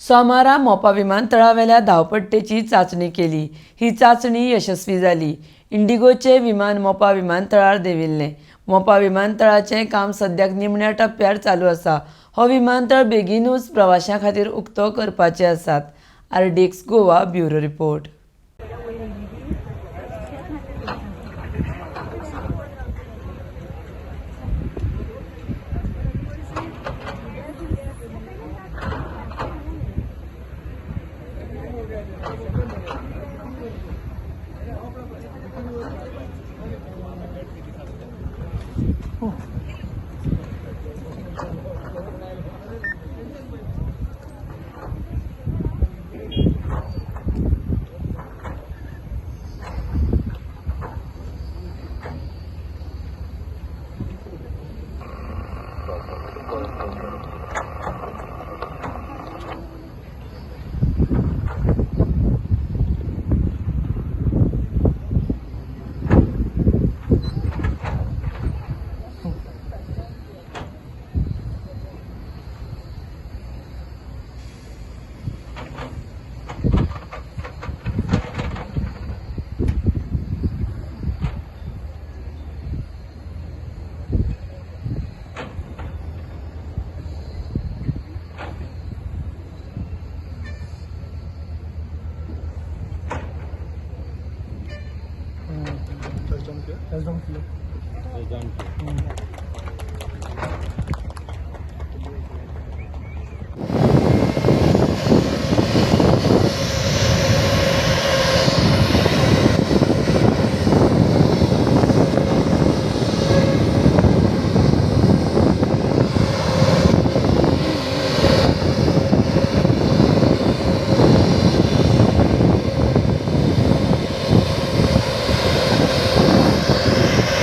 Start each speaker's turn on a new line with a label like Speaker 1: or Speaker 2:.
Speaker 1: सोमारा मोपा विमानतळावेल्या धांवपट्टेची चांचणी केली. ही चांचणी यशस्वी जाली. इंडिगोचे विमान मोपा विमानतळार देंविल्लें. मोपा विमानतळाचें काम सद्याक निमण्या टप्प्यार चालू आसा. हो विमानतळ बेगीनूच प्रवाशां खातीर उक्तो करपाचे आसात. RDX Goa bureau report.
Speaker 2: Touchdown किया.
Speaker 3: Touchdown किया.
Speaker 2: टचडाउन किया.